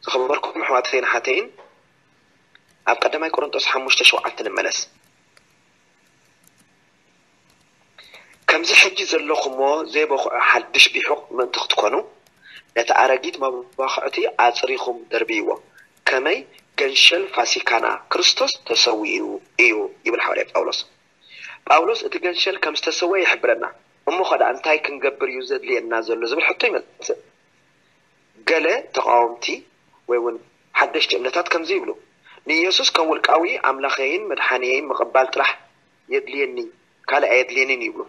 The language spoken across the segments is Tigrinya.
ዝኸበርኩም ኣሕዋተይን ኣሓተይን፣ ኣብ ቀዳማይ ቆሮንጦስ ሓሙሽተ ሸውዓተ ንመለስ። ከምዚ ሕጂ ዘለኹምዎ ዘይበኹዐ ሓድሽ ቢሑቕ ምእንቲ ክትኮኑ፣ ነቲ ኣረጊት መባኽዕቲ ኣጽሪኹም ደርብይዎ። ከመይ ገንሸል ፋሲካና ክርስቶስ ተሰዊኡ እዩ ይብል ሓዋርያ ጳውሎስ። ጳውሎስ እቲ ገንሸል ከም ዝተሰወ ይሕብረና። እሞ ኸዳ እንታይ ክንገብር እዩ ዘድልየና ዘሎ ዝብል ሕቶ ይመጽእ። ገለ ተቓወምቲ ወይ እውን ሓደሽቲ እምነታት ከምዚ ይብሉ፣ "ንኢየሱስ ከም ውልቃዊ ኣምላኸይን መድሓንየይን ምቕባል ጥራሕ የድልየኒ፣ ካልእ ኣየድልየንን" ይብሉ።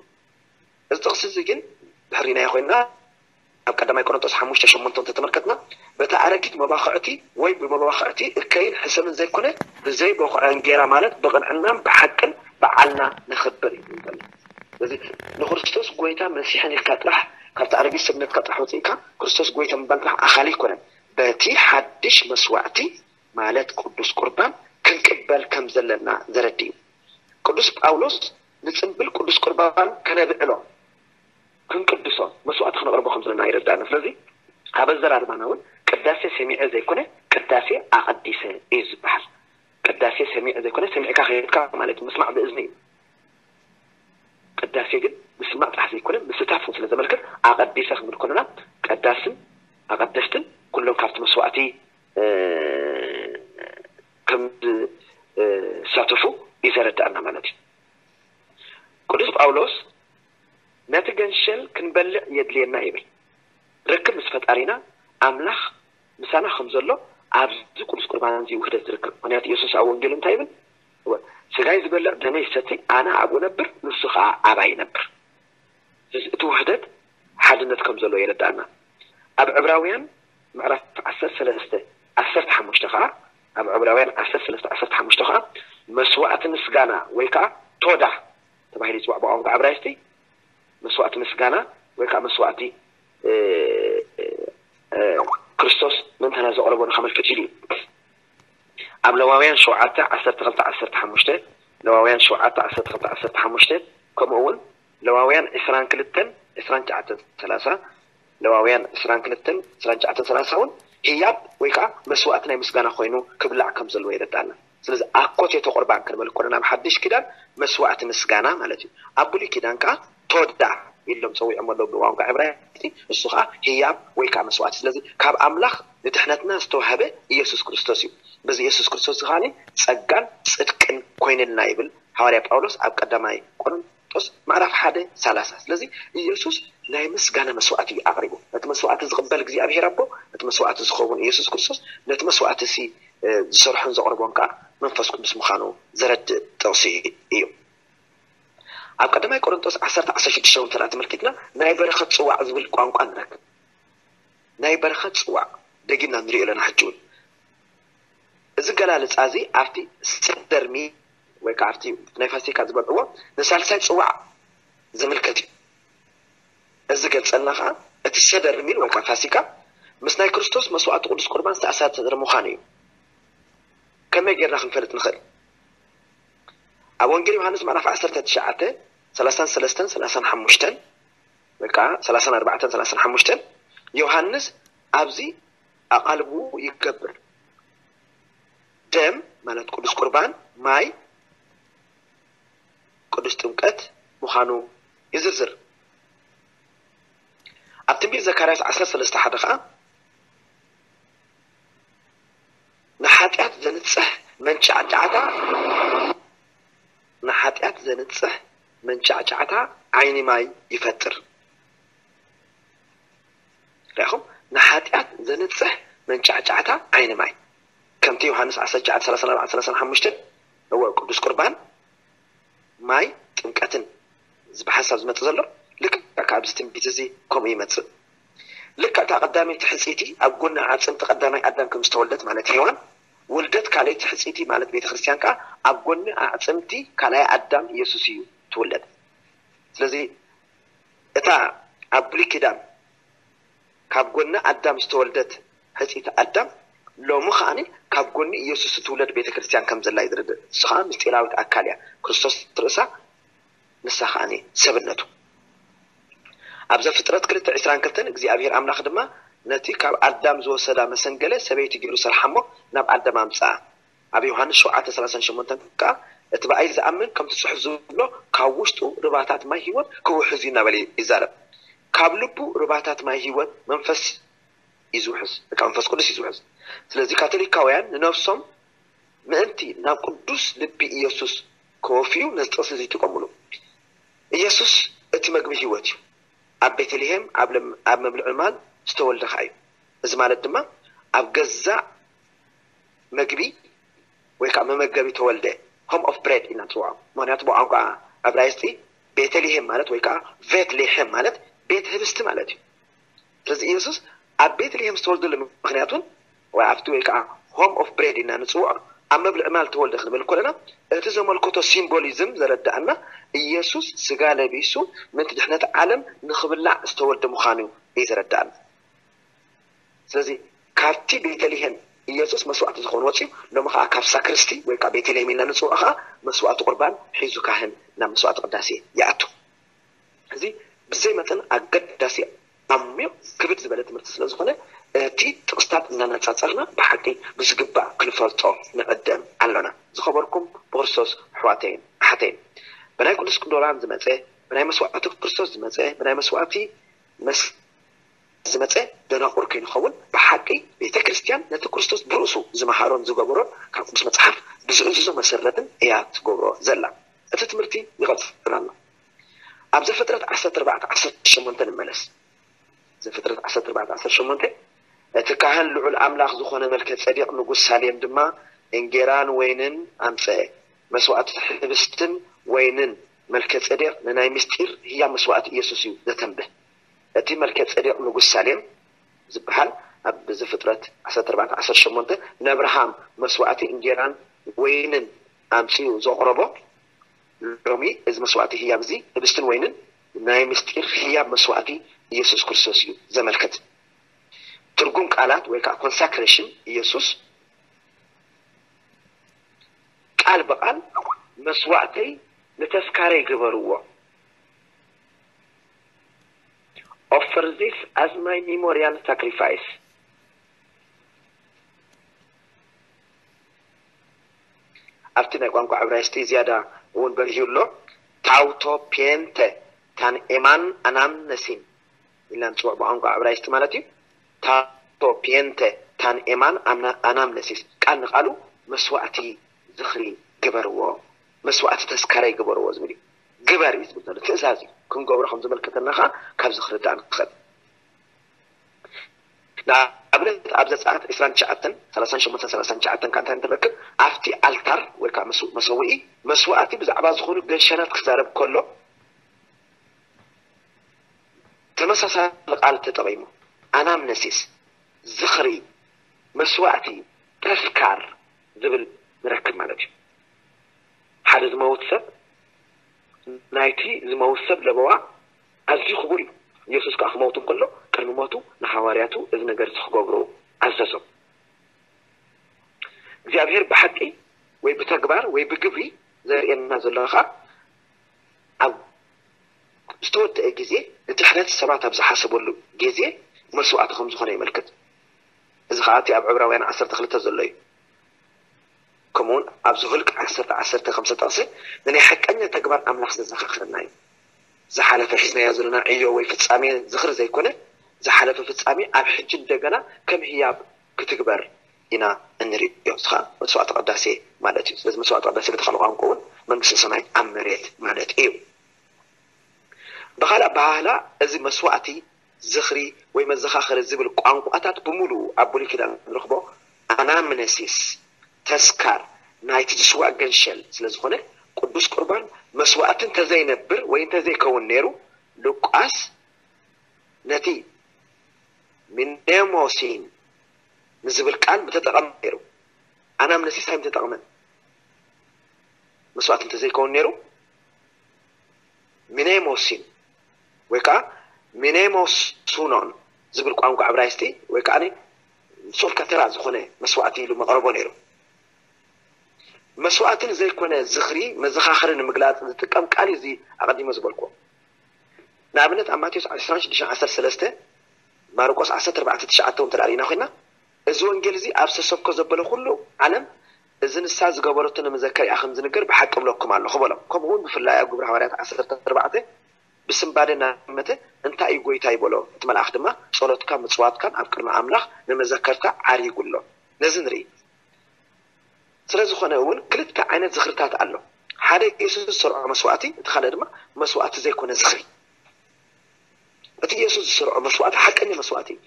እዚ ጥቕሲ እዚ ግን ድሕሪናዮ ኮይንና ኣብ ቀዳማይ ቆሮንቶስ ሓሙሽተ ሸሞንተ እንተተመልከትና፣ በቲ ኣረጊት መባኽዕቲ ወይ ብመባኽዕቲ እከይን ሕሰምን ዘይኮነ፣ ብዘይ በኹዐ እንጌራ ማለት ብቕንዕናን ብሓቅን በዓልና ነኽብር እዩ ዝብል። ስለዚ ንክርስቶስ ጎይታ መሲሕን ኢልካ ጥራሕ ካብቲ ኣረጊት ሰብነትካ ጥራሕ ወፂእካ ክርስቶስ ጎይታ ምባል ጥራሕ ኣኻሊ ኣይኮነን። በቲ ሓድሽ መስዋዕቲ ማለት ቅዱስ ቁርባን ክንቅበል ከም ዘለና ዘረድእ እዩ። ቅዱስ ጳውሎስ ንፅምብል ቅዱስ ቁርባን ከነብዕሎ ክንቅድሶ መስዋዕቲ ክነቕርቦ ከም ዘለና ይረዳእና። ስለዚ ኣብ ኣዘራርባና እውን ቅዳሴ ሰሚዐ ዘይኮነ ቅዳሴ ኣቐዲሰ እዩ ዝበሃል። ቅዳሴ ሰሚዐ ዘይኮነ ሰሚዕካ ከይድካ ማለት እዩ። ምስማዕ ብእዝኒ እዩ። ቅዳሴ ግን ምስማዕ ጥራሕ ዘይኮነ ምስታፍ እውን ስለ ዘመልክት ኣቐዲሰ ክንብል ከለና ቀዳስን ኣቐደስትን ኩሎም ካብቲ መስዋዕቲ እ፣ ከም እ፣ ዝሳተፉ እዩ ዘረዳእና ማለት እዩ። ቅዱስ ጳውሎስ ነቲ ገንሸል ክንበልዕ የድልየና ይብል። ርክብ ምስ ፈጣሪና ኣምላኽ ምሳና ከም ዘሎ ኣብዚ ቅዱስ ቁርባን እዚ ውህደት ዝርከብ። ምክንያቱ ኢየሱስ ኣብ ወንጌሉ እንታይ ይብል? እወ፣ ስጋይ ዝበልዕ ደመይ ዝሰቲ ኣነ ኣብኡ ነብር ንሱ ከዓ ኣባይ ይነብር። ስለዚ እቲ ውህደት ሓድነት ከም ዘሎ የረዳእና። ኣብ ዕብራውያን ምዕራፍ ዓሰርተ ሰለስተ ዓሰርተ ሓሙሽተ ከዓ ኣብ ዕብራውያን ዓሰርተ ሰለስተ ዓሰርተ ሓሙሽተ ከዓ መስዋዕቲ ምስጋና ወይ ከዓ ቶዳ ተባሂሉ ይፅዋዕ ብቋንቋ ዕብራይስጢ። መስዋዕቲ ምስጋና ወይ ከዓ መስዋዕቲ እ፣ እ፣ እ፣ ክርስቶስ ምእንታና ዘቕረቦ ንኸመልክት ኢሉ እዩ። ኣብ ለዋውያን ሸውዓተ ዓሰርተ ክልተ ዓሰርተ ሓሙሽተ፣ ለዋውያን ሸውዓተ ዓሰርተ ክልተ ዓሰርተ ሓሙሽተ፣ ከምኡ እውን ለዋውያን ዕስራን ክልተን ዕስራን ትሽዓተን ሰላሳ፣ ለዋውያን ዕስራን ክልተን ዕስራን ትሽዓተን ሰላሳ እውን ህያብ ወይ ከዓ መስዋዕቲ ናይ ምስጋና ኮይኑ ክብላዕ ከም ዘለዎ የረዳእና። ስለዚ ኣኮቴተ ቁርባን ክንብል ከለና ኣብ ሓድሽ ኪዳን መስዋዕቲ ምስጋና ማለት እዩ። ኣብ ብሉይ ኪዳን ከዓ ቶዳ ኢሎም ፀዊዖሞ ኣለዉ ብቋንቋ ዕብራይስጢ። እሱ ከዓ ህያብ ወይ ከዓ መስዋዕቲ። ስለዚ ካብ ኣምላኽ ንድሕነትና ዝተዋህበ ኢየሱስ ክርስቶስ እዩ። በዚ ኢየሱስ ክርስቶስ ከዓ ጸጋን ጽድቅን ኮይንልና ይብል ሃዋርያ ጳውሎስ ኣብ ቀዳማይ ቆሮንቶስ ምዕራፍ ሓደ ሰላሳ። ስለዚ ኢየሱስ ናይ ምስጋና መስዋዕቲ እዩ ኣቕሪቡ። ነቲ መስዋዕቲ ዝቕበል እግዚኣብሔር ኣቦ፣ ነቲ መስዋዕቲ ዝኸውን ኢየሱስ ክርስቶስ፣ ነቲ መስዋዕቲ ሲ ዝሰርሖን ዘቕርቦን ከዓ መንፈስ ቅዱስ ምዃኑ ዘረድእ ጥቕሲ እዩ። ኣብ ቀዳማይ ቆሮንቶስ ዓሰርተ ዓሰርተ ሽዱሽተ እውን እንተ ተመልኪትና ናይ በረኸት ጽዋዕ ዝብል ቋንቋ ንረክብ። ናይ በረኸት ጽዋዕ ደጊምና ንሪኦ ኣለና። ሕጂ እውን እዚ ገላልጻ እዚ ኣብቲ ሰደርሚ ወይ ከዓ ኣብቲ ናይ ፋሲካ ዝበልዕዎ ንሳልሳይ ጽዋዕ ዝምልከት እዩ። እዚ ገልጸልና ከዓ እቲ ሰደር ሚል ወይ ከዓ ፋሲካ ምስ ናይ ክርስቶስ መስዋዕቲ ቅዱስ ቁርባን ዝተኣሳሰረ ምዃኑ እዩ። ከመይ ጌርና ክንፈልጥ ንኽእል? ኣብ ወንጌል ዮሃንስ ምዕራፍ ዓሰርተ ትሽዓተ ሰላሳን ሰለስተን ሰላሳን ሓሙሽተን ወይ ከዓ ሰላሳን ኣርባዕተን ሰላሳን ሓሙሽተን ዮሃንስ ኣብዚ ኣቓልቦ ይገብር። ደም ማለት ቅዱስ ቁርባን፣ ማይ ቅዱስ ጥምቀት ምዃኑ ይዝርዝር። ኣብ ትንቢት ዘካርያስ ዓሰርተ ሰለስተ ሓደ ከዓ ንሓጢኣት ዘንጽህ መንጫዕጫዕታ፣ ንሓጢኣት ዘንጽህ መንጫዕጫዕታ ዓይኒ ማይ ይፈጥር። ርኢኹም? ንሓጢኣት ዘንጽህ መንጫዕጫዕታ ዓይኒ ማይ። ከምቲ ዮሃንስ ዓሰርተ ትሽዓተ ሰላሳን ኣርባዕተን ሰላሳን ሓሙሽተን፣ እወ፣ ቅዱስ ቁርባን ማይ ጥምቀትን እዚ ብሓንሳብ ዝመጽእ ዘሎ ልክዕ ኣብዚ ትንቢት እዚ ከምኡ ይመጽእ። ልክዕ እታ ቀዳመይቲ ሕጽይቲ ኣብ ጎኒ ኣዕጽምቲ ቀዳማይ ኣዳም ከም ዝተወልደት ማለት ሄዋን፣ ውልደት ካልኣይቲ ሕጽይቲ ማለት ቤተ ክርስቲያን ከኣ ኣብ ጎኒ ኣዕጽምቲ ካልኣይ ኣዳም ኢየሱስ እዩ ትውለድ። ስለዚ እታ ኣብ ብሉይ ኪዳን ካብ ጎኒ ኣዳም ዝተወልደት ሕጽይቲ ኣዳም ሎሚ ከኣ ካብ ጎኒ ኢየሱስ እትውለድ ቤተ ክርስቲያን ከም ዘላ እዩ ዝርድእ። እሱ ከኣ ምስጢራዊት ኣካል እያ። ክርስቶስ ርእሳ ንሳ ከኣ ሰብነቱ። ኣብ ዘፍጥረት ክልተ ዕስራን ክልተን እግዚኣብሔር ኣምላኽ ድማ ነቲ ካብ ኣዳም ዝወሰዳ መሰንገለ ሰበይቲ ገይሩ ሰርሓሞ ናብ ኣዳም ኣምጽኣ። ኣብ ዮሃንስ ሸውዓተ ሰላሳን ሸሞንተን ከኣ እቲ ብኣይ ዝኣምን ከምቲ ጽሑፍ ዝብሎ ካብ ውሽጡ ርባታት ማይ ህይወት ክውሕዝ እዩ እናበለ ይዛረብ። ካብ ልቡ ርባታት ማይ ህይወት መንፈስ እዩ ዝውሕዝ፣ ካብ መንፈስ ቅዱስ እዩ ዝውሕዝ። ስለዚ ካቶሊካውያን ንነፍሶም ምእንቲ ናብ ቅዱስ ልቢ ኢየሱስ ከወፍዩ ነዚ ጥቕሲ እዚ ይጥቀምሉ። ኢየሱስ እቲ መግቢ ህይወት እዩ። ኣብ ቤተልሔም ኣብ ለም- ኣብ መብልዒ ማል ዝተወልደ ኸዓ እዩ። እዚ ማለት ድማ ኣብ ገዛእ መግቢ ወይ ከዓ መመገቢ ተወልደ፣ home of bread ኢና ንፅውዖ። ምክንያቱ ብቋንቋ ዕብራይስጢ ቤተልሔም ማለት ወይ ከዓ ቬት ሌሔም ማለት ቤት ህብስቲ ማለት እዩ። ስለዚ ኢየሱስ ኣብ ቤተልሔም ዝተወልደሉ ምክንያት እውን ወይ ኣብቲ ወይ ከዓ home of bread ኢና ንፅውዖ፣ ኣብ መብልዒ ማል ተወልደ ክንብል ከለና እቲ ዘመልከቶ ሲምቦሊዝም ዘረዳእና ኢየሱስ ስጋ ለቢሱ ምእንቲ ድሕነት ዓለም ንክብላዕ ዝተወልደ ምዃኑ እዩ ዘረዳእና። ስለዚ ካብቲ ቤተልሔም ኢየሱስ መስዋዕቲ ዝኾን ወፂኡ ሎሚ ከዓ ካብ ሳክርስቲ ወይ ከዓ ቤተልሔም ኢልና ንፅውዖ ከዓ መስዋዕቲ ቁርባን ሒዙ ካህን ናብ መስዋዕቲ ቅዳሴ ይኣቱ። እዚ ብዘይ መጠን ኣገዳሲ ዓሚቕ ክብድ ዝበለ ትምህርቲ ስለ ዝኾነ እቲ ጥቕስታት እናነፃፀርና ብሓቂ ብዝግባእ ክንፈልጦ ንዕደም ኣሎና። ዝኸበርኩም ብክርስቶስ ኣሕዋተይን ኣሓተይን፣ ብናይ ቅዱስ ቁርባን ዝመፀ፣ ብናይ መስዋዕቲ ክርስቶስ ዝመፀ፣ ብናይ መስዋዕቲ መስ ዝመፀ ደናቑር ከይንኸውን ብሓቂ ቤተ ክርስቲያን ነቲ ክርስቶስ ብርእሱ ዝመሃሮን ዝገበሮን ካብ ቅዱስ መፅሓፍ ብዝእዝዞ መሰረትን እያ ትገብሮ ዘላ። እቲ ትምህርቲ ይቐፅል ኣሎ። ኣብ ዘፍጥረት ዓሰርተ ኣርባዕተ ዓሰርተ ሸሞንተ ንመለስ። ዘፍጥረት ዓሰርተ ኣርባዕተ ዓሰርተ ሸሞንተ እቲ ካህን ልዑል ኣምላኽ ዝኾነ መልከ ጼዴቅ ንጉስ ሳሌም ድማ እንጌራን ወይንን ኣምፀአ። መስዋእቲ ሕብስትን ወይንን መልከ ጼዴቅ ንናይ ምስጢር ህያብ መስዋእቲ ኢየሱስ እዩ ዘተንብህ። እቲ መልከ ጼዴቅ ንጉስ ሳሌም ዝበሃል ኣብ ዘፍጥረት ዓሰርተ ኣርባዕተ ዓሰርተ ሸሞንተ ንኣብርሃም መስዋእቲ እንጌራን ወይንን ኣምፂኡ ዘቕረቦ ሎሚ እዚ መስዋእቲ ህያብ እዚ ህብስትን ወይንን ናይ ምስጢር ህያብ መስዋእቲ ኢየሱስ ክርስቶስ እዩ ዘመልክት። ትርጉም ቃላት ወይ ከዓ ኮንሳክሬሽን ኢየሱስ ቃል ብቃል መስዋእተይ ንተስካረይ ግበርዎ። Offer this as my memorial sacrifice። ኣብቲ ናይ ቋንቋ ዕብራይስጢ ዝያዳ እውን በሪሁ ኣሎ። ታውቶ ፒየንተ ታን ኤማን ኣናምነሲን ኢልና ንፅውዕ ብቋንቋ ዕብራይስጢ ማለት እዩ። ታውቶ ፒየንተ ታን ኤማን ኣምና- ኣናምነሲስ ቃል ንቃሉ መስዋእቲ ዝኽሪ ግበርዎ፣ መስዋእቲ ተስካረይ ግበርዎ ዝብል እዩ። ግበር እዩ ዝብል ዘሎ ትእዛዝ እዩ። ክንገብሮ ከም ዝመልከተና ከዓ ካብዚ ክርዳእ ንኽእል። ንኣብነት ኣብ ዘጸኣት ዕስራን ትሽዓተን ሰላሳን ሸሞንተን ሰላሳን ትሽዓተን ካንታ እንትረክብ ኣብቲ ኣልታር ወይ ከዓ መስ- መሰውኢ መስዋእቲ ብዛዕባ ዝኾኑ ገንሸላት ክዛረብ ከሎ ተመሳሳሊ ቃል ተጠቒሙ ኣናምነሲስ ዝኽሪ መስዋእቲ ተስካር ዝብል ንረክብ ማለት እዩ። ሓደ ዝመውት ሰብ ናይቲ ዝመውት ሰብ ለበዋ ኣዝዩ ክቡር እዩ። ኢየሱስ ከዓ ክመውት እንከሎ ቅድሚ ሞቱ ንሃዋርያቱ እዚ ነገር እዚ ክገብሩ ኣዘዞም። እግዚኣብሔር ብሓቂ ወይ ብተግባር ወይ ብግብሪ ዘርእየና ዘሎ ከዓ ኣብ ዝተወደአ ግዜ ንድሕነት ሰባት ኣብ ዝሓሰበሉ ግዜ መስዋእቲ ከም ዝኾነ የመልክት። እዚ ከዓ እቲ ኣብ ዕብራውያን ዓሰርተ ክልተ ዘሎ እዩ። ከምኡውን ኣብ ዘኍልቍ ዓሰርተ ዓሰርተ ከም ዝተጠቕሰ ንናይ ሓቀኛ ተግባር ኣምላኽ ዘዘኻኽረና እዩ። ዝሓለፈ ሒዝናዮ ዘለና ዕዮ ወይ ፍጻሜ ዝኽሪ ዘይኮነ ዝሓለፈ ፍጻሜ ኣብ ሕጂ እንደገና ከም ህያብ ክትግበር ኢና እንርእዮ። እዚ ከዓ መስዋዕቲ ቅዳሴ ማለት እዩ። ስለዚ መስዋዕቲ ቅዳሴ በቲ ካልእ ቋንቋ እውን መንግስተ ሰማይ ኣብ መሬት ማለት እዩ። ብኻልእ ኣበሃህላ እዚ መስዋእቲ ዝኽሪ ወይ መዘኻኸሪ ዝብል ቋንቋታት ብምሉኡ ኣብ ብሉይ ኪዳን ንረኽቦ ኣናምነሲስ ተስካር ናይቲ ዝስዋእ ገንሸል ስለ ዝኾነ ቅዱስ ቁርባን መስዋእቲ እንተዘይነብር ወይ እንተዘይከውን ነይሩ ሉቃስ ነቲ ሚኔሞሲን ንዝብል ቃል ምተጠቐመ ነይሩ። ኣናምነሲስ ኣይምተጠቕመን። መስዋእቲ እንተዘይከውን ነይሩ ሚኔሞሲን ወይ ከዓ ሚኔሞሱኖን ዝብል ቋንቋ ዕብራይስጢ ወይ ከዓ ሶል ከተራ ዝኾነ መስዋእቲ ኢሉ መቐረቦ ነይሩ። መስዋእትን ዘይኮነ ዝኽሪ መዘኻኸሪ ንምግላፅ ዝጥቀም ቃል እዩ። እዚ ኣቐዲሞ ዝበልኩዎ ንኣብነት ኣብ ማቴዎስ ዕስራን ሽዱሽተን ዓሰርተ ሰለስተ ማርቆስ ዓሰርተ ኣርባዕተ ትሽዓተ እውን ተዳሪእና ኮይና፣ እዚ ወንጌል እዚ ኣብ ዝተሰብኮ ዘበለ ኩሉ ዓለም፣ እዚ ንሳ ዝገበረቶ ንምዘከር እያ ከም ዝንገር ብሓቂ እብለኩም ኣለኹ በሎም። ከምኡ እውን ብፍላይ ኣብ ግብሪ ሃዋርያት ዓሰርተ ኣርባዕተ ብስንባደ እናመተ እንታይ እዩ ጎይታ ይበሎ። እቲ መልኣኽ ድማ ጸሎትካ ምጽዋትካን ኣብ ቅድሚ ኣምላኽ ንመዘከርታ ዓሪጉ ኣሎ። ነዚ ንርኢ። ስለ ዝኾነ እውን ክልተ ዓይነት ዝኽርታት ኣሎ። ሓደ ኢየሱስ ዝሰርዖ መስዋእቲ፣ እቲ ካልእ ድማ መስዋእቲ ዘይኮነ ዝኽሪ። እቲ ኢየሱስ ዝሰርዖ መስዋእቲ ሓቀኛ መስዋእቲ እዩ።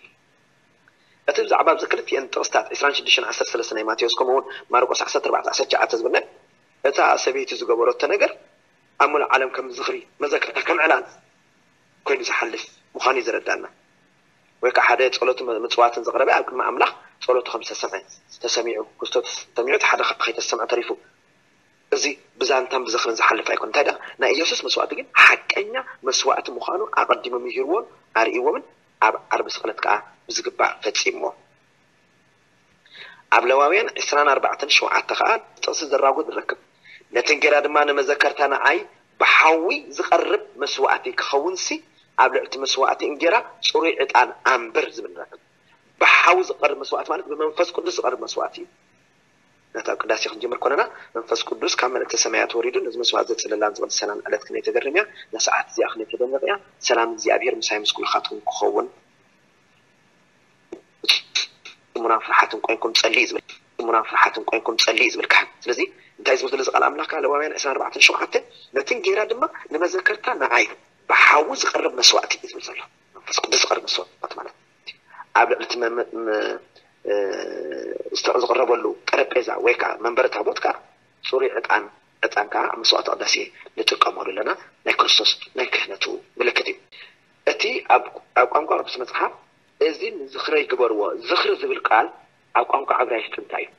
እቲ ብዛዕባ ኣብዚ ክልቲኤን ጥቕስታት ዕስራን ሽዱሽተን ዓሰርተ ሰለስተ ናይ ማቴዎስ ከምኡ እውን ማርቆስ ዓሰርተ ኣርባዕተ ዓሰርተ ትሽዓተ ዝብልና እታ ሰበይቲ ዝገበረቶ ነገር ኣብ ምሉእ ዓለም ከም ዝኽሪ መዘከርታ ከም ዕላል ኮይኑ ዝሓልፍ ምዃኑ እዩ ዘረዳና። ወይ ከዓ ሓደ ጸሎትን ምጽዋትን ዘቕረበ ኣብ ቅድሚ ኣምላኽ ጸሎቱ ከም ዝተሰምዐ ተሰሚዑ ክስቶ ተሰሚዑ እቲ ሓደ ከይተሰምዐ ተሪፉ እዚ ብዛንታን ብዝኽርን ዝሓልፍ ኣይኮን። እንታይ ደኣ ናይ ኢየሱስ መስዋእቲ ግን ሓቀኛ መስዋእቲ ምዃኑ ኣቐዲሙ ምሂርዎን ኣርእይዎምን ኣብ ዓርቢ ስቕለት ከኣ ብዝግባእ ፈጺምዎ። ኣብ ለዋውያን ዕስራን ኣርባዕተን ሸውዓተ ከኣ ጥቕሲ ዘራጉድ ንረክብ። ነቲ እንጌራ ድማ ንመዘከርታ ንዓይ ብሓዊ ዝቐርብ መስዋእቲ ክኸውንሲ ኣብ ልዕልቲ መስዋእቲ እንጌራ ጽሩይ ዕጣን ኣንብር ዝብል ንረክብ። ብሓዊ ዝቐርብ መስዋእቲ ማለት ብመንፈስ ቅዱስ ዝቐርብ መስዋእቲ እዩ። ነቲ ኣብ ቅዳሴ ክንጅምር ኮነና መንፈስ ቅዱስ ካብ መልእክተ ሰማያት ወሪዱ ነዚ መስዋእት ዘጽለላን ዝቕድሰላን ዕለት ክንደይ ተገርም እያ። እዛ ሰዓት እዚኣ ክንደይ ተደንቕ እያ። ሰላም እግዚኣብሔር ምሳይ ምስ ኩልኻትኩም ክኸውን ጽሙናን ፍርሓትን ኮይንኩም ጸልይ ዝብል ጽሙናን ፍርሓትን ኮይንኩም ጸልይ ዝብል ካህን። ስለዚ እንታይ ዝብል ዘሎ እዚ ቃል ኣምላኽ ከኣ ለዋውያን ዕስራን ኣርባዕተን ሸውዓተ ነቲ እንጌራ ድማ ንመዘከርታ ንዓይ ብሓዊ ዝቐርብ መስዋእቲ እዩ ዝብል ዘሎ። መንፈስ ቅዱስ ዝቐርብ መስዋእቲ ማለት ኣብ ልዕሊ እቲ መ- መ- እ፣ ዝተ- ዝቐረበሉ ጠረጴዛ ወይ ከዓ መንበሪ ታቦት ከዓ ጽሩይ ዕጣን ዕጣን ከዓ ኣብ መስዋእቲ ቅዳሴ ንጥቀመሉ ኣለና። ናይ ክርስቶስ ናይ ክህነቱ ምልክት እዩ። እቲ ኣብ ኣብ ቋንቋ ቅዱስ መጽሓፍ እዚ ንዝኽረይ ግበርዎ። ዝኽሪ ዝብል ቃል ኣብ ቋንቋ ዕብራይስጢ እንታይ እዩ?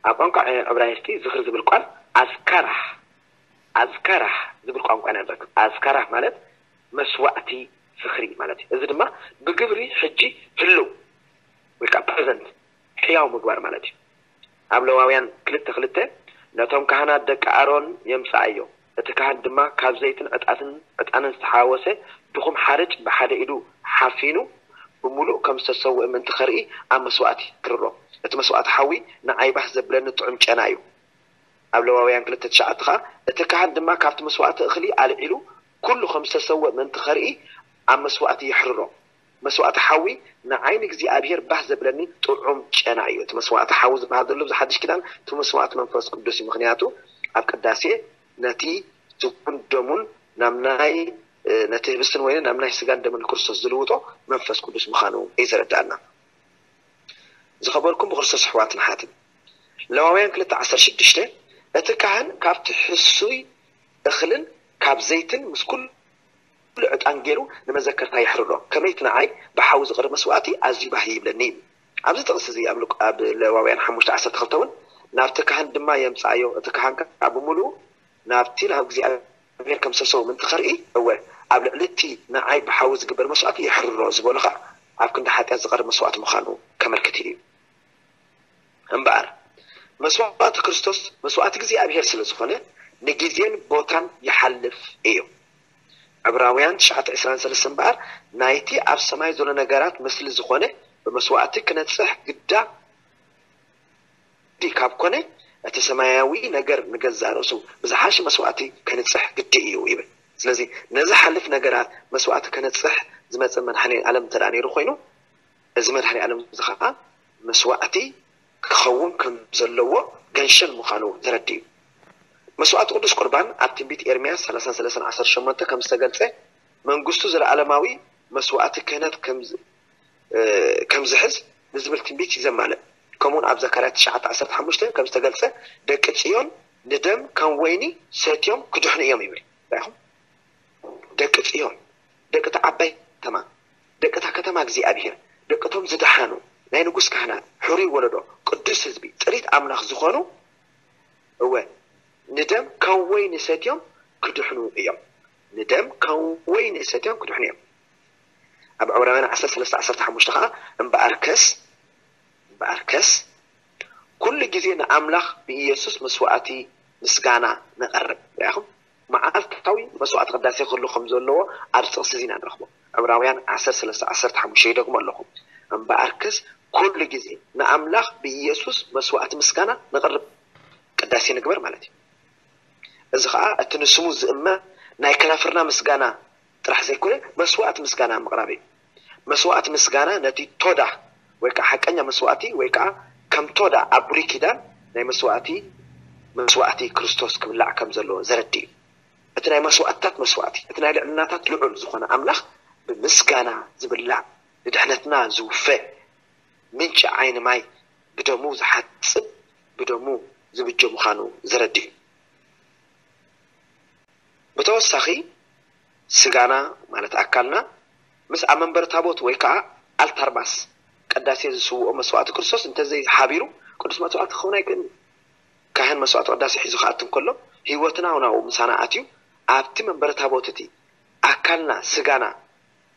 ኣብ ቋንቋ ዕብራይስጢ ዝኽሪ ዝብል ቃል ኣዝካራህ ኣዝካራህ ዝብል ቋንቋ ኢና ንረክብ። ኣዝካራህ ማለት መስዋእቲ ዝኽሪ ማለት እዩ። እዚ ድማ ብግብሪ ሕጂ ህልው ወይ ከዓ ፕረዘንት ሕያው ምግባር ማለት እዩ። ኣብ ለዋውያን ክልተ ክልተ ነቶም ካህናት ደቂ ኣሮን የምጽኣዮ፣ እቲ ካህን ድማ ካብ ዘይትን ዕጣትን ዕጣንን ዝተሓወሰ ድኹም ሓርጭ ብሓደ ኢዱ ሓፊኑ ብምሉእ ከም ዝተሰውእ ምእንቲ ከርኢ ኣብ መስዋእቲ ክርሮ። እቲ መስዋእቲ ሓዊ ንዓይ ባህ ዘብለኒ ጥዑም ጨና እዩ። ኣብ ለዋውያን ክልተ ትሽዓተ ኸዓ እቲ ካህን ድማ ካብቲ መስዋእቲ እኽሊ ኣልዒሉ ኩሉ ከም ዝተሰውእ ምእንቲ ከርኢ ኣብ መስዋእቲ የሕርሮ። መስዋእቲ ሓዊ ንዓይ ንእግዚኣብሔር ባህ ዘብለኒ ጥዑም ጨና እዩ። እቲ መስዋእቲ ሓዊ ዝበሃል ዘሎ ኣብዚ ሓድሽ ኪዳን እቲ መስዋእቲ መንፈስ ቅዱስ እዩ። ምክንያቱ ኣብ ቅዳሴ ነቲ ስጉን ደሙን ናብ ናይ ነቲ ህብስትን ወይንን ናብ ናይ ስጋን ደምን ክርስቶስ ዝልውጦ መንፈስ ቅዱስ ምዃኑ እዩ ዘረዳእና። ዝኸበርኩም ብክርስቶስ ኣሕዋትን ኣሓትን ለዋውያን ክልተ ዓሰርተ ሽዱሽተ እቲ ካህን ካብቲ ሕሱይ እኽልን ካብ ዘይትን ምስ ኩሉ ዕጣን ገይሩ ንመዘከርታ የሕርሮ። ከመይ እቲ ንዓይ ብሓዊ ዝቕርብ መስዋእቲ ኣዝዩ ባህይ ይብለኒ እዩ። ኣብዚ ጥቕሲ እዚ ኣብ ሉቃ ኣብ ለዋውያን ሓሙሽተ ዓሰርተ ክልተ እውን ናብቲ ካህን ድማ የምጽኣዮ፣ እቲ ካህን ከኣ ብምሉኡ ናብቲ ናብ እግዚኣብሔር ከም ዝተሰው ምእንቲ ከርኢ፣ እወ ኣብ ልዕሊ እቲ ንዓይ ብሓዊ ዝግበር መስዋእቲ የሕርሮ ዝበሎ ከኣ ኣብ ክንዲ ሓጢኣት ዝቐርብ መስዋእቲ ምዃኑ ከመልክት ኢሉ እዩ። እምበኣር መስዋእቲ ክርስቶስ መስዋእቲ እግዚኣብሔር ስለ ዝኾነ ንግዜን ቦታን ይሓልፍ እዩ። ዕብራውያን ትሽዓተ ዕስራን ሰለስተ እምበኣር ናይቲ ኣብ ሰማይ ዘሎ ነገራት ምስሊ ዝኾነ ብመስዋእቲ ክነጽሕ ግዳ ግዲ ካብ ኮነ እቲ ሰማያዊ ነገር ንገዛእ ርእሱ ብዝሓሸ መስዋእቲ ከንጽሕ ግዲ እዩ ይብል። ስለዚ ነዚ ሓልፍ ነገራት መስዋእቲ ከነጽሕ ዝመጽእ መድሓኒ ዓለም እንተ ደኣ ነይሩ ኮይኑ እዚ መድሓኒ ዓለም እዚ ኸዓ መስዋእቲ ክኸውን ከም ዘለዎ ገንሸል ምዃኑ ዘረዲ እዩ። መስዋእቲ ቅዱስ ቁርባን ኣብ ትንቢት ኤርምያስ ሰላሳን ሰለስተን ዓሰርተ ሸሞንተ ከም ዝተገልጸ መንግስቱ ዘለኣለማዊ መስዋእቲ ክህነት ከም ዝ- እ፣ ከም ዝሕዝ ንዝብል ትንቢት እዩ ዘማልእ። ከምኡውን ኣብ ዘካርያስ ትሽዓተ ዓሰርተ ሓሙሽተ ከም ዝተገልጸ ደቂ ጽዮን ንደም ከም ወይኒ ሰትዮም ክድሕኑ እዮም ይብል። ርኢኹም? ደቂ ጽዮን፣ ደቂ እታ ዓባይ ከተማ፣ ደቂ እታ ከተማ እግዚኣብሔር፣ ደቂ እቶም ዝደሓኑ ናይ ንጉስ ካህናት፣ ሕሩይ ወለዶ፣ ቅዱስ ህዝቢ፣ ጥሪት ኣምላኽ ዝኾኑ፣ እወ ንደም ከም ወይኒ ሰትዮም ክድሕኑ እዮም። ንደም ከም ወይኒ ሰትዮም ክድሕኑ እዮም። ኣብ ዕብራውያን ዓሰርተ ሰለስተ ዓሰርተ ሓሙሽተ ኸዓ እምበኣርከስ እምበኣርከስ ኩሉ ግዜ ንኣምላኽ ብኢየሱስ መስዋእቲ ምስጋና ነቐርብ። ርኢኹም? መዓልታዊ መስዋዕቲ ቅዳሴ ክህሉ ከም ዘለዎ ኣብዚ ጥቕሲ እዚ ኢና ንረኽቦ። ዕብራውያን ዓሰርተ ሰለስተ ዓሰርተ ሓሙሽተ ይደግሞ ኣለኹ። እምበኣርከስ ኩሉ ግዜ ንኣምላኽ ብኢየሱስ መስዋዕቲ ምስጋና ንቕርብ። ቅዳሴ ንግበር ማለት እዩ። እዚ ኸዓ እቲ ንስሙ ዝእመ ናይ ከናፍርና ምስጋና ጥራሕ ዘይኮነ መስዋዕቲ ምስጋና ምቕራብ እዩ። መስዋዕቲ ምስጋና ነቲ ቶዳ ወይ ከዓ ሓቀኛ መስዋዕቲ ወይ ከዓ ከም ቶዳ ኣብ ብሉይ ኪዳን ናይ መስዋዕቲ መስዋዕቲ ክርስቶስ ክብላዕ ከም ዘለዎ ዘረዲ እዩ። እቲ ናይ መስዋዕትታት መስዋዕቲ፣ እቲ ናይ ልዕልናታት ልዑል ዝኾነ ኣምላኽ ብምስጋና ዝብላዕ ንድሕነትና ዝውፈ ምንጪ ዓይኒ ማይ ብደሙ ዝሓጽብ ብደሙ ዝብጀ ምዃኑ ዘረዲ እዩ። ብተወሳኺ ስጋና ማለት ኣካልና ምስ ኣብ መንበሪ ታቦት ወይ ከዓ ኣልታር ማስ ቅዳሴ ዝስውኦ መስዋዕቲ ክርስቶስ እንተዘይሓቢሩ ቅዱስ መስዋዕቲ ክኸውን ኣይክእልን። ካህን መስዋዕቲ ቅዳሴ ሒዙ ክኣቱ እንከሎ ህይወትና እውን ኣብኡ ምሳና ኣትዩ ኣብቲ መንበሪ ታቦት እቲ ኣካልና ስጋና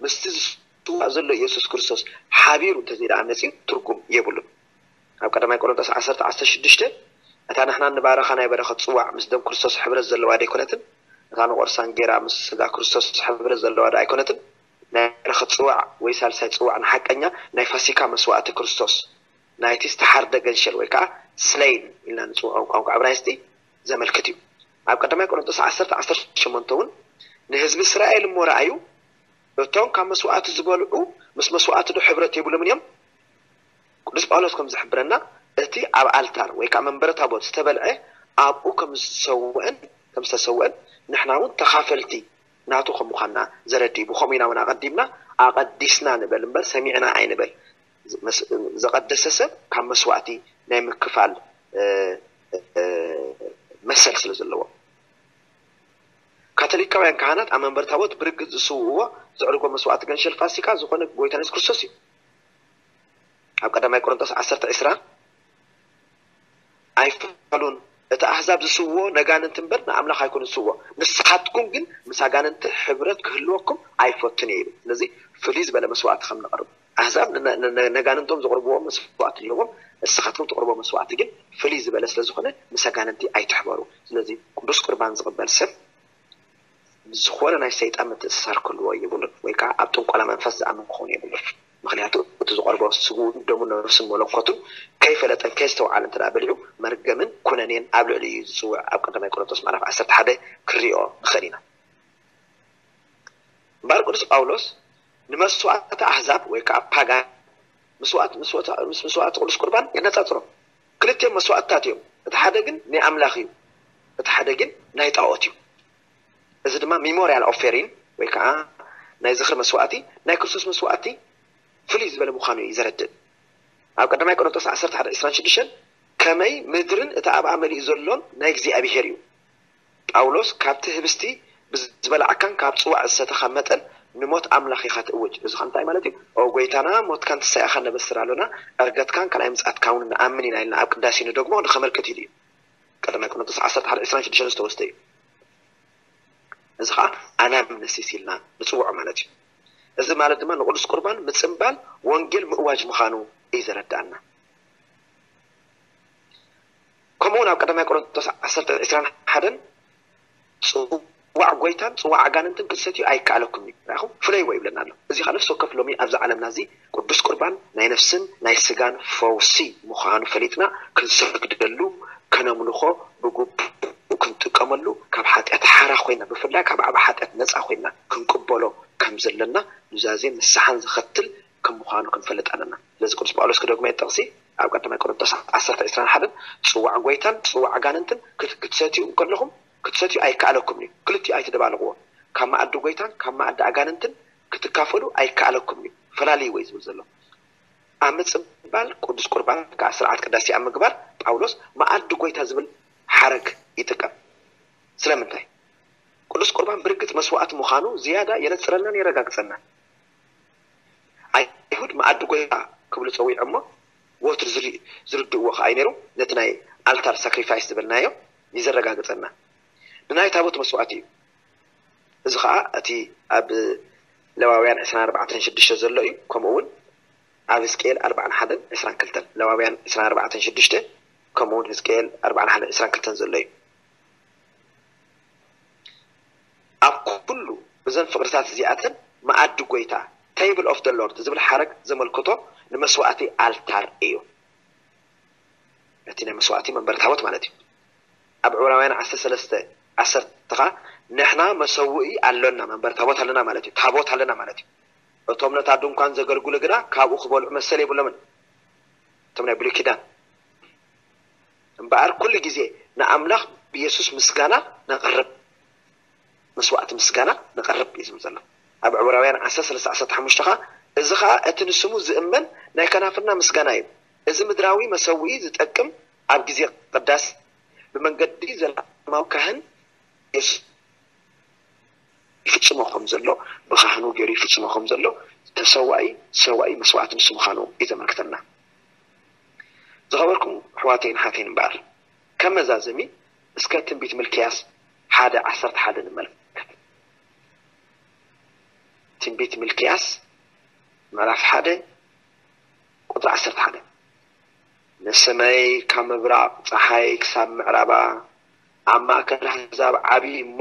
ምስቲ ዝስዋእ ዘሎ ኢየሱስ ክርስቶስ ሓቢሩ እንተዘይደኣ መፅዩ ትርጉም የብሉን። ኣብ ቀዳማይ ቆሮንቶስ ዓሰርተ ዓሰርተ ሽዱሽተ እታ ንሕና ንባረኻ ናይ በረኸት ጽዋዕ ምስ ደም ክርስቶስ ሕብረት ዘለዋ ደይኮነትን እታ ንቆርሳ እንጌራ ምስ ስጋ ክርስቶስ ሕብረት ዘለዋ ዶ ኣይኮነትን? ናይ በረኸት ጽዋዕ ወይ ሳልሳይ ጽዋዕ ንሓቀኛ ናይ ፋሲካ መስዋእቲ ክርስቶስ ናይቲ ዝተሓርደ ገንሸል ወይ ከዓ ስለይን ኢልና ንጽውዖ ቋንቋ ዕብራይስጢ ዘመልክት እዩ። ኣብ ቀዳማይ ቆሮንቶስ ዓሰርተ ዓሰርተ ሸሞንተ እውን ንህዝቢ እስራኤል እሞ ረኣዩ፣ እቶም ካብ መስዋእቲ ዝበልዑ ምስ መስዋእቲ ዶ ሕብረት የብሎምን እዮም? ቅዱስ ጳውሎስ ከም ዝሕብረና እቲ ኣብ ኣልታር ወይ ከዓ መንበረ ታቦት ዝተበልዐ ኣብኡ ከም ዝሰውአን ከም ዝተሰውአን ንሕና እውን ተኻፈልቲ ናቱ ከም ምዃንና ዘረድእ እዩ። ብኸምኡ ኢና እውን ኣቐዲምና ኣቐዲስና ንበል እምበር ሰሚዕና ኣይንበል። ዘቐደሰ ሰብ ካብ መስዋእቲ ናይ ምክፋል መሰል ስለ ዘለዎ ካቶሊካውያን ካህናት ኣብ መንበር ታቦት ብርግጽ ዝስውእዎ ዘዕርጎ መስዋእቲ ገንሸል ፋሲካ ዝኾነ ጎይታ የሱስ ክርስቶስ እዩ። ኣብ ቀዳማይ ቆሮንቶስ ዓሰርተ ዕስራ ኣይፋሉን እቲ ኣህዛብ ዝስውዎ ነጋንንቲ እምበር ንኣምላኽ ኣይኮኑ ዝስውዎ። ንስኻትኩም ግን ምስ ኣጋንንቲ ሕብረት ክህልወኩም ኣይፈቱን እየ ይብል። ስለዚ ፍልይ ዝበለ መስዋእቲ ከም ነቕርብ ኣህዛብ ነጋንንቶም ዘቕርብዎ መስዋእቲ ኣለዎም። ንስኻትኩም ትቕርቦ መስዋእቲ ግን ፍልይ ዝበለ ስለ ዝኾነ ምስ ኣጋንንቲ ኣይትሕበሩ። ስለዚ ቅዱስ ቁርባን ዝቕበል ሰብ ዝኾነ ናይ ሰይጣን ምትእስሳር ክህልዎ የብሉን፣ ወይ ከዓ ኣብ ጥንቆላ መንፈስ ዝኣምን ክኸውን የብሉን። ምኽንያቱ እቲ ዝቐርቦ ስግኡን ደሙን ነብሱን መለኮቱን ከይፈለጠን ከየስተውዓለ እንተ በሊዑ መርገምን ኩነኔን ኣብ ልዕሊ እዩ ዝፅውዕ። ኣብ ቀዳማይ ቆሮንቶስ ምዕራፍ ዓሰርተ ሓደ ክሪኦ ንኽእል ኢና። እምበኣር ቅዱስ ጳውሎስ ንመስዋእቲ ኣህዛብ ወይ ከዓ ፓጋን መስዋእቲ ቅዱስ ቁርባን የነፃፅሮ። ክልቲኦም መስዋእትታት እዮም። እቲ ሓደ ግን ናይ ኣምላኽ እዩ፣ እቲ ሓደ ግን ናይ ጣዖት እዩ። እዚ ድማ ሚሞርያል ኦፌሪን ወይ ከዓ ናይ ዝኽሪ መስዋእቲ ናይ ክርስቶስ መስዋእቲ ፍልይ ዝበለ ምዃኑ እዩ ዘረድእ። ኣብ ቀዳማይ ቆሮንቶስ ዓሰርተ ሓደ ዕስራን ሽዱሽተን ከመይ ምድርን እቲ ኣብኣ መሊኡ ዘሎን ናይ እግዚኣብሄር እዩ። ጳውሎስ ካብቲ ህብስቲ ብዝበላዕካን ካብ ጽዋዕ ዝሰተኻ መጠን ንሞት ኣምላኽ ኢኻ ትእውጅ። እዚ ኸ እንታይ ማለት እዩ? ኦ ጎይታና ሞትካን ትንሳኤኻን ነበስር ኣሎና፣ ዕርገትካን ካልኣይ ምጽኣትካ እውን ንኣምን ኢና ኢልና ኣብ ቅዳሴ ንደግሞ ንኸመልክት ኢሉ እዩ። ቀዳማይ ቆሮንቶስ ዓሰርተ ሓደ ዕስራን ሽዱሽተን ዝተወስደ እዩ። እዚ ኸዓ ኣናምነሲስ ኢልና ንጽውዖ ማለት እዩ። እዚ ማለት ድማ ንቅዱስ ቁርባን ምጽንባል ወንጌል ምእዋጅ ምዃኑ እዩ ዘረድኣና። ከምኡ እውን ኣብ ቀዳማይ ቆሮንቶስ ዓሰርተ ዕስራን ሓደን ጽዋዕ ጎይታን ጽዋዕ ኣጋንንትን ክትሰትዩ ኣይከኣለኩም እዩ። ራኹም ፍለይዎ ይብለና ኣሎ። እዚ ከዓ ነፍሲ ወከፍ ሎሚ ኣብዚ ዓለምና እዚ ቅዱስ ቁርባን ናይ ነፍስን ናይ ስጋን ፈውሲ ምዃኑ ፈሊጥና ክንሰግደሉ ከነምልኾ ብግቡእ ክንጥቀመሉ ካብ ሓጢኣት ሓራ ኮይና ብፍላይ ካብ ዓብ ሓጢኣት ነፃ ኮይና ክንቅበሎ ከም ዘለና ኑዛዜን ንስሓን ዝኸትል ከም ምዃኑ ክንፈልጥ ኣለና። ስለዚ ቅዱስ ጳውሎስ ክደግሞ ጥቕሲ ኣብ ቀዳማይ ቆሮንቶስ ዓሰርተ ዕስራን ሓደን ጽዋዕ ጎይታን ጽዋዕ ኣጋንንትን ክትሰትዩ እንከለኹም ክትሰትዩ ኣይከኣለኩም እዩ። ክልቲኡ ኣይትደባልቕዎ። ካብ መኣዲ ጎይታን ካብ መኣዲ ኣጋንንትን ክትካፈሉ ኣይከኣለኩም እዩ። ፈላልይዎ እዩ ዝብል ዘሎ። ኣብ ምጽባል ቅዱስ ቁርባን ከዓ ስርዓት ቅዳሴ ኣብ ምግባር ጳውሎስ መኣዲ ጎይታ ዝብል ሓረግ ይጥቀም። ስለምንታይ? ቅዱስ ቁርባን ብርግጽ መስዋእቲ ምዃኑ ዝያዳ የነጽረልናን የረጋግጸልናን። ኣይሁድ መኣዲ ጎይታ ክብሉ ጸዊዖሞ ወትሩ ዝርድእዎ ከኣ እዩ ነይሩ። ነቲ ናይ ኣልታር ሳክሪፋይስ ዝበልናዮ እዩ ዘረጋግጸልና። ንናይ ታቦት መስዋእቲ እዩ። እዚ ኸኣ እቲ ኣብ ለዋውያን ዕስራን ኣርባዕተን ሽዱሽተ ዘሎ እዩ። ከምኡ እውን ኣብ ህዝቅኤል ኣርባዕን ሓደን ዕስራን ክልተን ለዋውያን ዕስራን ኣርባዕተን ሽዱሽተ ከምኡ እውን ህዝቅኤል ኣርባዕን ሓደን ዕስራን ክልተን ዘሎ እዩ። እዘን ፍቕርታት እዚኣተን መኣዲ ጎይታ፣ table of the Lord ዝብል ሓረግ ዘመልክቶ ንመስዋእቲ ኣልታር እዩ። እቲ ናይ መስዋእቲ መንበሪ ታቦት ማለት እዩ። ኣብ ዕብራውያን ዓሰርተ ሰለስተ ዓሰርተ ኸዓ ንሕና መሰውኢ ኣሎና፣ መንበሪ ታቦት ኣለና ማለት እዩ። ታቦት ኣለና ማለት እዩ። እቶም ነታ ድንኳን ዘገልግሉ ግና ካብኡ ክበልዑ መሰል የብሎምን። እቶም ናይ ብሉይ ኪዳን እምበኣር ኩሉ ግዜ ንኣምላኽ ብየሱስ ምስጋና ነቕርብ፣ መስዋእቲ ምስጋና ነቕርብ እዩ ዝብል ዘሎ ኣብ ዕብራውያን ዓሰርተ ሰለስተ ዓሰርተ ሓሙሽተ ኸዓ። እዚ ኸዓ እቲ ንስሙ ዝእመን ናይ ከናፍርና ምስጋና እዩ። እዚ ምድራዊ መሰውኢ ዝጠቅም ኣብ ግዜ ቅዳሴ ብመንገዲ ዘለኣለማዊ ካህን የሱስ ይፍጽሞ ከም ዘሎ፣ ብኻህኑ ገይሩ ይፍጽሞ ከም ዘሎ፣ ተሰዋኢ ሰዋኢ መስዋእቲ ንሱ ምዃኑ እዩ ዘመልክተና። ዝኸበርኩም ኣሕዋተይን ኣሓተይን እምበኣር፣ ከም መዛዘሚ እስከ ትንቢት ሚልክያስ ሓደ ዓሰርተ ሓደ ንመልከት። ትንቢት ሚልክያስ ምዕራፍ ሓደ ቁጽሪ ዓሰርተ ሓደ። ንስመይ ካብ ምብራቕ ጸሓይ ክሳብ ምዕራባ ኣብ ማእከል ኣህዛብ ዓብዪ እሞ፣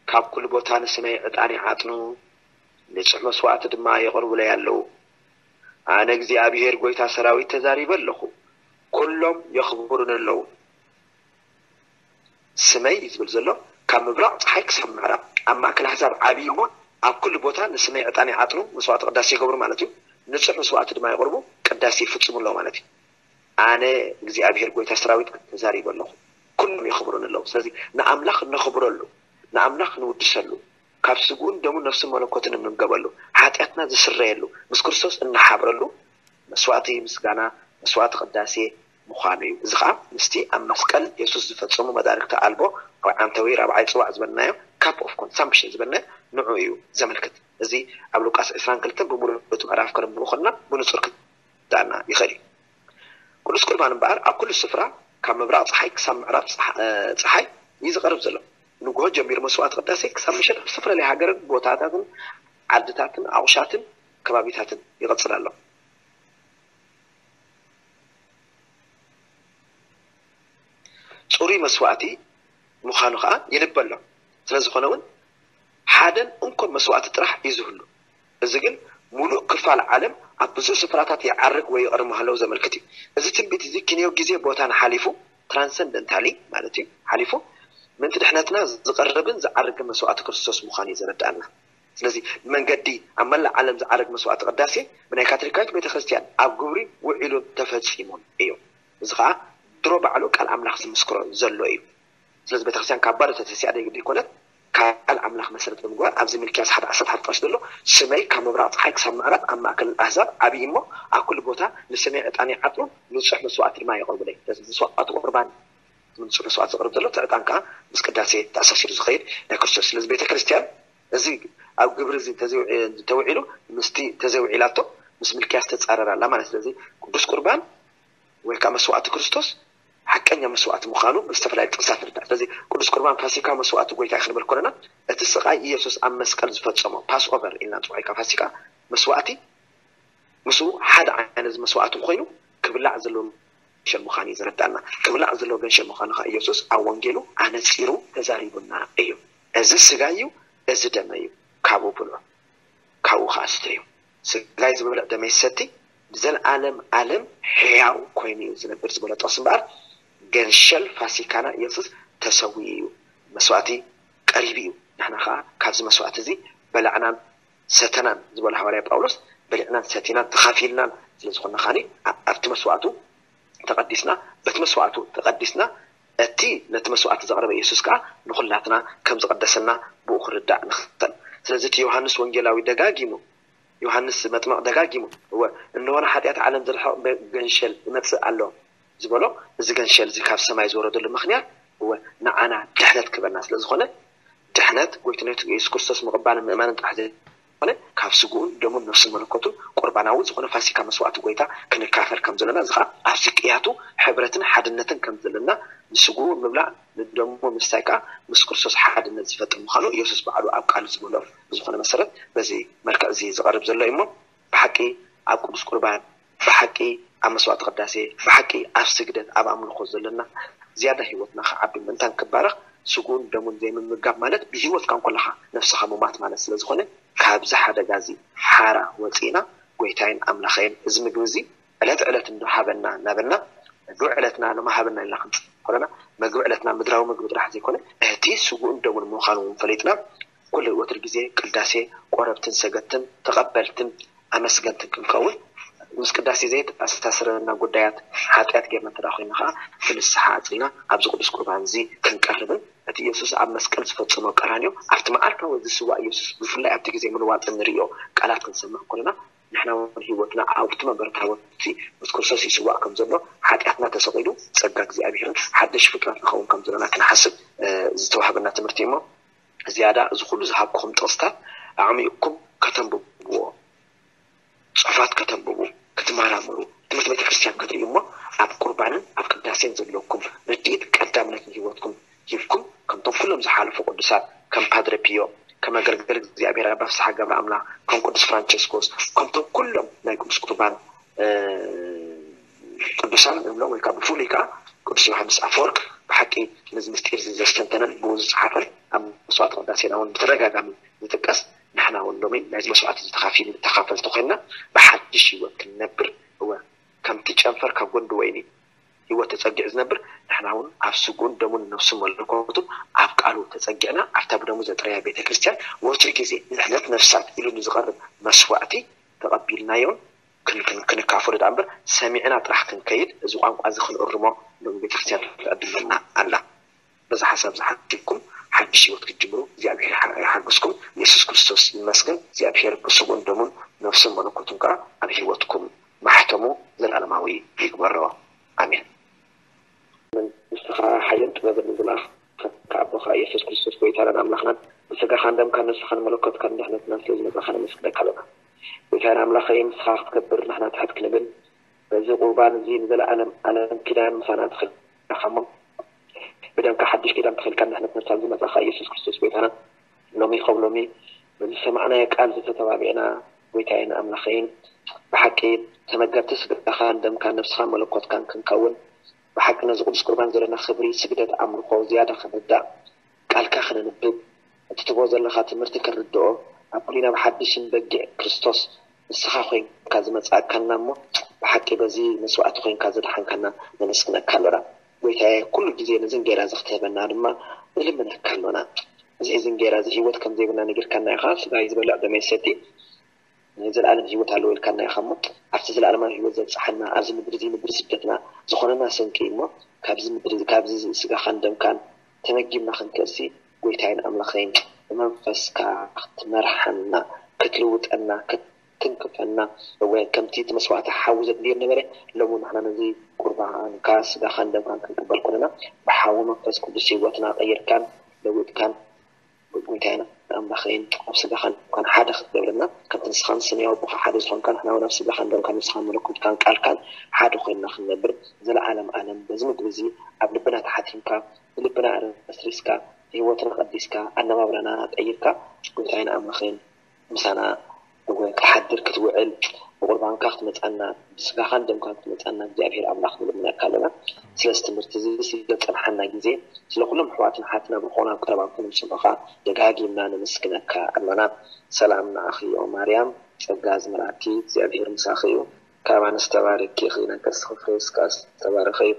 ካብ ኩሉ ቦታ ንስመይ ዕጣን ይዓጥኑ፣ ንጹሕ መስዋእቲ ድማ የቕርቡለይ ኣለዉ። ኣነ እግዚኣብሄር ጐይታ ሰራዊት ተዛሪበ ኣለኹ፣ ኩሎም የኽብሩኒ ኣለዉ። ስመይ እዩ ዝብል ዘሎ፣ ካብ ምብራቕ ጸሓይ ክሳብ ምዕራብ ኣብ ማእከል ኣህዛብ ዓብዪ እሞ፣ ኣብ ኩሉ ቦታ ንስመይ ዕጣን ይዓጥኑ፣ መስዋእቲ ቅዳሴ ይገብሩ ማለት እዩ። ንጹሕ መስዋእቲ ድማ የቕርቡ፣ ቅዳሴ ይፍጽሙ ኣለዉ ማለት እዩ። ኣነ እግዚኣብሄር ጐይታ ሰራዊት ተዛሪበ ኣለኹ። ኩሎም የኽብሩኒ ኣለዉ። ስለዚ ንኣምላኽ ነኽብረሉ፣ ንኣምላኽ ንውድሰሉ፣ ካብ ስግኡን ደሙን ነፍስን መለኮትን እንምገበሉ፣ ሓጢኣትና ዝስረየሉ፣ ምስ ክርስቶስ እንሓብረሉ መስዋእቲ ምስጋና፣ መስዋእቲ ቅዳሴ ምዃኑ እዩ። እዚ ኸዓ ምስቲ ኣብ መስቀል የሱስ ዝፈጸሞ መዳርግቲ ኣልቦ ኣብ ዓንተዊ ራብዓይ ጽዋዕ ዝበልናዮ፣ ካፕ ኦፍ ኮንሳምፕሽን ዝበልናዮ ንዑ እዩ ዘመልክት። እዚ ኣብ ሉቃስ ዕስራን ክልተን ብምሉእ እቲ ምዕራፍ ከነንብቦ ከለና ብንጹር ክርዳእና ይኽእል እዩ። ቅዱስ ቁርባን እምበኣር ኣብ ኩሉ ስፍራ ካብ ምብራቕ ጸሓይ ክሳብ ምዕራብ ጸሓ-፣ እ፣ ጸሓይ እዩ ዝቐርብ ዘሎ። ንግሆ ጀሚሩ መስዋእቲ ቅዳሴ ክሳብ ምሸት ኣብ ዝተፈላለየ ሃገርን ቦታታትን ዓድታትን ኣቑሻትን ከባቢታትን ይቐጽል ኣሎ። ጽሩይ መስዋእቲ ምዃኑ ኸኣ ይንበሎ። ስለ ዝኾነ እውን ሓደን እንኮን መስዋእቲ ጥራሕ እዩ ዝህሉ። እዚ ግን ሙሉእ ክፋል ዓለም ኣብ ብዙሕ ስፍራታት ይዓርግ ወይ ይቐርብ ምህላዉ ዘመልክት እዩ። እዚ ትንቢት እዚ ክንዮ ግዜ ቦታን ሓሊፉ፣ ትራንሰንደንታሊ ማለት እዩ፣ ሓሊፉ ምእንቲ ድሕነትና ዝቐርብን ዝዓርግን መስዋእቲ ክርስቶስ ምዃኑ እዩ ዘረድኣና። ስለዚ ብመንገዲ ኣብ መላእ ዓለም ዝዓርግ መስዋእቲ ቅዳሴ ብናይ ካቶሊካዊት ቤተ ክርስቲያን ኣብ ግብሪ ውዒሉን ተፈጺሙን እዩ። እዚ ኸኣ ድሮ ባዕሉ ቃል ኣምላኽ ዝምስክሮ ዘሎ እዩ። ስለዚ ቤተክርስትያን ካብ ባዶ ተተሲኣ ደይ-፣ ደይኮነት፣ ካብ ቃል ኣምላኽ መሰረት ብምግባር ኣብዚ ሚልክያስ ሓደ ዓሰርተ ሓደ ጥቕሲ ዘሎ፣ ስመይ ካብ ምብራቕ ጸሓይ ክሳብ ምዕራብ ኣብ ማእከል ኣህዛብ ዓብዪ እሞ፣ ኣብ ኩሉ ቦታ ንስመይ ዕጣን ይዓጥኑ፣ ንጹሕ መስዋእቲ ድማ የቕርቡለይ። ስለዚ መስዋእቲ ቁርባን፣ ንጹሕ መስዋእቲ ዝቕርብ ዘሎ፣ እቲ ዕጣን ከኣ ምስ ቅዳሴ ተኣሳሲሩ ዝኸይድ ናይ ክርስቶስ። ስለዚ ቤተክርስትያን እዚ ኣብ ግብሪ እዚ እንተዘይውዒ-፣ እንተውዒሉ፣ ምስቲ እንተዘይውዒላቶ፣ ምስ ሚልክያስ ተጻረር ኣላ ማለት። ስለዚ ቅዱስ ቁርባን ወይ ከዓ መስዋእቲ ክርስቶስ ሓቀኛ መስዋእቲ ምዃኑ ብዝተፈላለዩ ጥቕሳት ንርዳእ። ስለዚ ቅዱስ ቁርባን ፋሲካ መስዋእቲ ጎይታ እዩ ክንብል ከለና፣ እቲ ስቓይ ኢየሱስ ኣብ መስቀል ዝፈጸሞ ፓስ ኦቨር ኢልና ንጽውዖ እዩ። ፋሲካ መስዋእቲ ምስኡ ሓደ ዓይነት መስዋእቲ ኮይኑ ክብላዕ ዘለዎ ገንሸል ምዃኑ እዩ ዘረዳእና። ክብላዕ ዘለዎ ገንሸል ምዃኑ ከዓ ኢየሱስ ኣብ ወንጌሉ ኣነጺሩ ተዛሪቡና እዩ። "እዚ ስጋይ እዩ፣ እዚ ደመይ እዩ፣ ካብኡ ብልዑ፣ ካብኡ ከዓ ስተዩ። ስጋይ ዝበልዕ ደመይ ዝሰቲ ንዘለኣለም ኣለም ሕያው ኮይኑ እዩ ዝነብር" ዝበሎ ጥቕሲ እምበኣር፣ ገንሸል ፋሲካና ኢየሱስ ተሰዊኡ እዩ፣ መስዋእቲ ቀሪቡ እዩ። ንሕና ከዓ ካብዚ መስዋእቲ እዚ በላዕናን ሰተናን ዝበሎ ሃዋርያ ጳውሎስ፣ በሊዕናን ሰቲናን ተኻፊልናን ስለ ዝኾንና ከኣኒ፣ ኣ-፣ ኣብቲ መስዋእቱ ተቐዲስና፣ በቲ መስዋእቱ ተቐዲስና፣ እቲ ነቲ መስዋእቲ ዘቕረበ ኢየሱስ ከኣ ንኹላትና ከም ዝቐደሰና ብኡ ክርዳእ ንኽእል። ስለዚ እቲ ዮሃንስ ወንጌላዊ ደጋጊሙ፣ ዮሃንስ መጥምቕ ደጋጊሙ፣ እወ፣ "እንሆ ንሓጢኣት ዓለም ዝርሕቕ ገ-፣ ገንሸል ይመጽእ ኣሎ" ዝበሎ፣ እዚ ገንሸል እዚ ካብ ሰማይ ዝወረደሉ ምኽንያት፣ እወ፣ ንዓና ድሕነት ክበና ስለ ዝኾነ፣ ድሕነት ጎይትነቱ ኢየሱስ ክርስቶስ ምቕባልን ምእማንን ጥራሕ ዘይኮነ፣ ካብ ስግኡን ደሙን ነፍስን መለኮቱን ቁርባናዊ ዝኾነ ፋሲካ መስዋእቲ ጎይታ ክንካፈል ከም ዘለና፣ እዚ ኸኣ ኣብ ስቅያቱ ሕብረትን ሓድነትን ከም ዘለና፣ ንስግኡ ምብላዕ ንደሙ ምስታይ ከኣ ምስ ክርስቶስ ሓድነት ዝፈጥር ምዃኑ ኢየሱስ ባዕሉ ኣብ ቃሉ ዝበሎ ብዝኾነ መሰረት በዚ መልክዕ እዚ ዝቐርብ ዘሎ እዩ እሞ፣ ብሓቂ ኣብ ቅዱስ ቁርባን፣ ብሓቂ ኣብ መስዋእቲ ቅዳሴ፣ ብሓቂ ኣብ ስግደት፣ ኣብ ኣምልኾ ዘለና ዝያዳ ህይወትና ክዓቢ ምእንታን ክባረኽ ስግኡን ደሙን ዘይምምጋብ ማለት ብህይወትካ እንኮለኻ ነፍስኻ ምማት ማለት ስለ ዝኾነ፣ ካብዚ ሓደጋ እዚ ሓራ ወፂእና፣ ጎይታይን ኣምላኸይን፣ እዚ ምግቢ እዚ ዕለት ዕለት እንዶ ሃበና እናበልና፣ ምግቢ ዕለትና ሎሚ ሃበና ኢልና ክንፅሊ ከለና፣ ምግቢ ዕለትና ምድራዊ ምግቢ ጥራሕ ዘይኮነ፣ እቲ ስግኡን ደሙን ምዃኑ እውን ፈሊጥና፣ ኩሉ ወትር ግዜ ቅዳሴ ቆረብትን ሰገድትን ተቐበልትን ኣመስገንትን ክንከውን፣ ምስ ቅዳሴ ዘይተኣሳስረና ጉዳያት ሓጢኣት ጌርና እንተ ኮይና ከዓ፣ ብንስሓ ኣፅልና ኣብዚ ቅዱስ ቁርባን እዚ ክንቀርብን፣ እቲ ኢየሱስ ኣብ መስቀል ዝፈጸሞ ቀራንዮ፣ ኣብቲ መዓልታዊ ዝስዋእ ኢየሱስ፣ ብፍላይ ኣብቲ ግዜ ምልዋጥ እንርእዮ ቃላት ክንሰምዕ ከለና፣ ንሕና እውን ህይወትና ኣብቲ መንበሪ ታቦት እቲ ምስ ክርስቶስ ይስዋእ ከም ዘሎ፣ ሓጢኣትና ተሰቒሉ፣ ጸጋ እግዚኣብሔርን ሓድሽ ፍጥረት ንኸውን ከም ዘለና ክንሓስብ፣ እ፣ ዝተዋህበና ትምህርቲ እዩ እሞ፣ ዝያዳ እዚ ኩሉ ዝሃብኩኹም ጥቕስታት ኣዕሚቕኩም ከተንብብዎ፣ ጽሑፋት ከተንብቡ፣ ክትመራመሩ፣ ትምህርቲ ቤተ ክርስቲያን ክትርእዩ እሞ፣ ኣብ ቁርባንን ኣብ ቅዳሴን ዘለኩም ርድኢት ቀዳምነት ንህይወትኩም ሂብኩም፣ ከምቶም ኩሎም ዝሓለፉ ቅዱሳት፣ ከም ፓድረ ፒዮ፣ ከም ኣገልገል እግዚኣብሔር ኣባ ፍስሓ ገብረ ኣምላኽ፣ ከም ቅዱስ ፍራንቸስኮስ፣ ከምቶም ኩሎም ናይ ቅዱስ ቁርባን፣ እ፣ ቅዱሳን ንብሎም፣ ወይ ከዓ ብፍሉይ ከዓ ቅዱስ ዮሃንስ ኣፈወርቅ፣ ብሓቂ ነዚ ምስጢር እዚ ዘስተንተነን ብኡ ዝጸሓፈን፣ ኣብ መስዋዕተ ቅዳሴና እውን ብተደጋጋሚ ዝጥቀስ፣ ንሕና እውን ሎሚ ናይዚ መስዋዕት እዚ ተኻፊል-፣ ተኻፈልቲ ኮይንና ብሓድሽ ህይወት ክንነብር፣ እወ፣ ከምቲ ጨንፈር ካብ ጎንዲ ወይኒ ህይወት ተጸጊዑ ዝነብር፣ ንሕና እውን ኣብ ስግኡን ደሙን ነፍሱን መለኮቱን ኣብ ቃሉ ተጸጊዕና፣ ኣብታ ብደሙ ዘጥረያ ቤተ ክርስቲያን ወትሩ ግዜ ንድሕነት ነፍሳት ኢሉ ንዝቐርብ መስዋዕቲ ተቐቢልናዮን ክን-፣ ክን-፣ ክንካፈሎ ደኣ እምበር፣ ሰሚዕና ጥራሕ ክንከይድ፣ እዚ ቋንቋ እዚ ክንእርሞ ሎሚ ቤተ ክርስቲያን ትዕድመና ኣላ። በዚ ሓሳብ ዝሓትኩም ሓድሽ ህይወት ክትጅምሩ እግዚኣብሔር ይሓ-፣ ይሓግዝኩም። ኢየሱስ ክርስቶስ ይመስገን። እግዚኣብሔር ብስግኡን ደሙን ነፍሱን መለኮቱን ከዓ ኣብ ህይወትኩም ማሕተሙ ዘለዓለማዊ ይግበሮ። ኣሜን። ንስኻ ሓይልን ጥበብን ዝለኣኸካ ኣቦኻ ኢየሱስ ክርስቶስ ጎይታናን ኣምላኽናን፣ ብስጋኻን ደምካን ነፍስኻን መለኮትካን ድሕነትና ስለ ዝመጻኻ ነመስግነካ ኣለና። ጎይታና ኣምላኸይ፣ ንስኻ ክትከብር ንሕና ትሕት ክንብል፣ በዚ ቁርባን እዚ ንዘለኣለም ኣለም ኪዳን ምሳና ተኺልካ እሞ፣ ብደምካ ሓድሽ ኪዳን ተኺልካ ንድሕነት ነፍሳት ዝመጻኻ ኢየሱስ ክርስቶስ ጎይታና፣ ሎሚ ከም ሎሚ በዚ ዝሰማዕናዮ ቃል ዝተተባቢዕና፣ ጎይታዬን ኣምላኸይን፣ ብሓቂ ተመገብቲ ስጋኻን ደምካን ነፍስኻን መለኮትካን ክንከውን፣ ብሓቂ ነዚ ቅዱስ ቁርባን ዘለና ክብሪ፣ ስግደት፣ ኣምልኾ ዝያዳ ክንርዳእ፣ ቃልካ ክነንብብ፣ እቲ ትቦ ዘለኻ ትምህርቲ ክንርድኦ፣ ኣብ ኩሊና ብሓድሽን በጊዕ ክርስቶስ ንስኻ ኮይንካ ዝመጻእካና እሞ፣ ብሓቂ በዚ መስዋዕቲ ኮይንካ ዘድሓንካና ነመስግነካ ኣሎና። ጎይታዬ፣ ኩሉ ግዜ ነዚ እንጌራ እዚ ክትህበና ድማ ንልምነካ ኣሎና። እዚ ሕዚ እንጌራ እዚ ህይወት ከም ዘይብልና ነጊርካና ኢኻ፣ ስጋይ ዝበልዕ ደመይ ዝሰቲ ናይ ዘለኣለም ህይወት ኣለዎ ኢልካና ኢኻ እሞ፣ ኣብቲ ዘለኣለማዊ ህይወት ዘብጽሓና፣ ኣብዚ ምድሪ እዚ ምድሪ ስደትና ዝኾነና ስንቂ እሞ፣ ካብዚ ምድሪ እዚ፣ ካብዚ ስጋኻን ደምካን ተመጊብና ክንከእሲ፣ ጎይታዬን ኣምላኸይን፣ ብመንፈስካ ክትመርሓና፣ ክትልውጠና፣ ክትንክፈና፣ እወ፣ ከምቲ እቲ መስዋዕቲ ሓዊ ዘድልዮ ነበረ፣ ሎሚ ንሕና ነዚ ቁርባንካ፣ ስጋኻን ደምካን ክንቅበል ኮለና፣ ብሓዊ መንፈስ ቅዱስ ህይወትና ቀይርካን ለዊጥካን፣ ጎይታዬን ኣምላኸይን፣ ኣብ ስጋኻን ደምካን ሓደ ክትገብረና፣ ከምቲ ንስኻን ሰማያዊ ኣቦኻ ሓደ ዝኾንካ፣ ንሕና እውን ኣብ ስጋኻን ደምካን፣ ንስኻን መለኮትካን ቃልካን ሓደ ኮይንና ክንነብር፣ ዘለኣለም ኣለም በዚ ምግቢ እዚ ኣብ ልብና ተሓቲምካ፣ ንልብና ኣረስሪስካ፣ ህይወትና ቀዲስካ፣ ኣነባብራና ቀይርካ፣ ጎይታዬን ኣምላኸይን፣ ምሳና እወ ክትሓድር ክትውዕል፣ ብቁርባንካ ክትመጻና፣ ብስጋኻን ደምካን ክትመጻና እግዚኣብሔር ኣምላኽ ንልምነካ ኣለና። ስለዚ ትምህርቲ እዚ፣ ስለ ጸንሓና ግዜ፣ ስለ ኩሎም ኣሕዋትን ኣሓትን ኣብ ርሑቕን ኣብ ቀረባን ኮይኖም ዝሰምዑኻ ደጋጊምና ነመስግነካ ኣሎና። ሰላም ንዓኺ ኦ ማርያም፣ ጸጋ ዝመልኣኪ እግዚኣብሔር ምሳኺ እዩ። ካብ ኣንስቲ ተባሪኪ ኢኺ፣ ናይ ከርስኺ ፍሬ ስጋ ዝተባረኸ እዩ።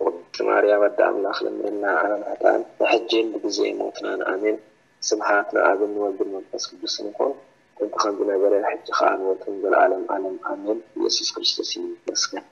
ቅድስቲ ማርያም ኣደ ኣምላኽ ለምንና ንዓና ንሓጥኣን ሕጂን ብግዜ ሞትናን። ኣሜን። ስብሐት ንኣብን ንወልድን መንፈስ ቅዱስን ይኹን፣ ጥንቲ ከም ዝነበረ፣ ሕጂ ኸኣ ንወትሩን ዘለዓለም ዓለም ኣሜን። ኢየሱስ ክርስቶስ ይመስገን።